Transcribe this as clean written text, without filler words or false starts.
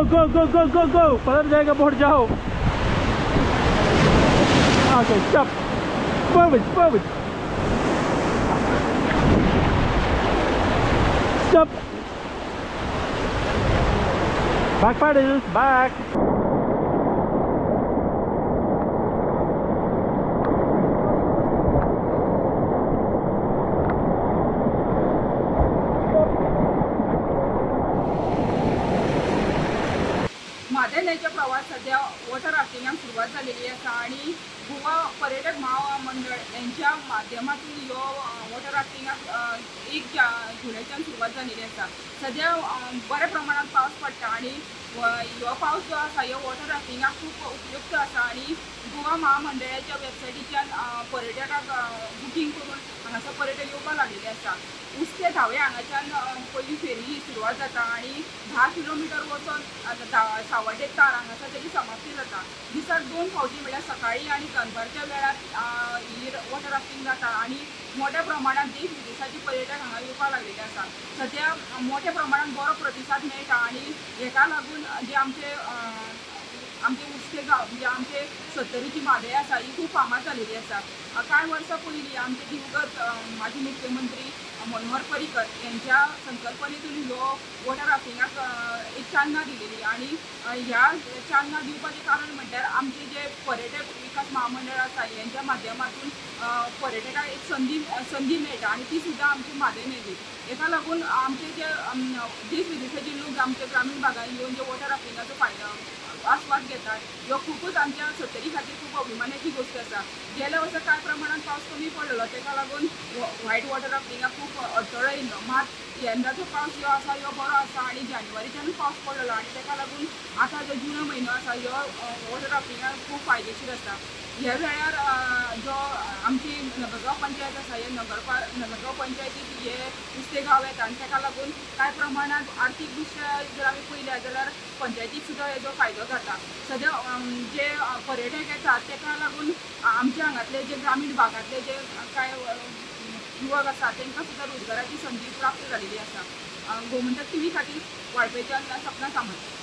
Go go go go go go, पलट जाएगा बोट, जाओ। Okay stop, forward forward, stop, back paddles, back. Mhadei न्हंयेचो प्रवास सध्या वॉटर राफ्टिंगाक सुरवात जालेली आसा आनी गोवा पर्यटक महामंडळ यांच्या माध्यमातून ह्यो वॉटर राफ्टिंगाक 1 जुलयच्यान सुरवात जालेली आसा। सध्या बऱ्या प्रमाणात पावस पडटा आनी ह्यो पावस जो आसा ह्यो वॉटर राफ्टिंगाक खूब उपयुक्त आसा आनी गोवा महामंडळाच्या वेबसायटीच्यान पर्यटकाक बुकींग करून हांगासर पर्यटक येवपाक लागलेले आसा। उस्ते धावे हांगाच्यान पयली फेरी सुरवात जाता आनी 10 किलोमिटर वचोन सावड्डे तार हांगासर तेजी समाप्ती जाता। दिसाक 2 फावटी म्हळ्यार सकाळी आनी दनपारच्या वेळार ही वॉटर राफ्टिंग जाता आनी मोठ्या प्रमाणात देश विदेशाचे पर्यटक हांगा येवपाक लागलेले आसा। सद्या मोठ्या प्रमाणात बरो प्रतिसाद मेळटा आनी हेका लागून जे आमचे आमचे उस्ते गांव म्हणजे आमचे सत्तरीची म्हादय आसा ही खूब फामाद जालेली आसा। कांय वर्सां पयलीं आमचे दिवंगत माजी मुख्यमंत्री मनोहर पर्रीकर यांच्या संकल्पनेतून ह्यो वॉटर राफ्टिंगाक एक चालना दिलेली आनी ह्या चालना दिवपाचें कारण म्हणल्यार आमचे जे पर्यटक विकास महामंडळ आसा यांच्या माध्यमातून पर्यटकाक एक संदी मेळटा आनी ती सुद्दां आमची म्हादय न्हंयेक। हेका लागून आमचे जे देश विदेशाचे लोक आमच्या ग्रामीण भागांत येवन जे वॉटर राफ्टिंगाचो फायदो आस्वाद घेतात ह्यो खुबूच आमच्या सत्तरी खातीर खूब अभिमानाची गोश्ट आसा। गेल्या वर्सा कांय प्रमाणात पावस कमी पडलेलो तेका लागून व्हायट वॉटर राफ्टिंगाक खूब अडथळो येयलो, मात यंदाचो पावस ह्यो आसा ह्यो बरो आसा आनी जानेवारीच्यानूच पावस पडलेलो आनी तेका लागून आतां जो जून म्हयनो आसा ह्यो वॉटर राफ्टिंगाक खूब फायदेशीर आसा। ह्या वेळार जो आमची नगरगांव पंचायत आसा ह्या नगरगांव पंचायतीक हे उस्ते गांव येता आनी तेका लागून कांय प्रमाणात आर्थीक दृश्ट्या जर आमी पळयल्यार जाल्यार पंचायतीक सुद्दां हेजो फायदो जाता। सद्या जे पर्यटक येतात तेका लागून आमच्या हांगातले जे ग्रामीण भागांतले जे कांय युवक आसा तेंकां सुद्दां रोजगाराची संदी प्राप्त जालेली आसा। गोमंतक टीव्ही खातीर वाळपयच्यान सपना सामंत।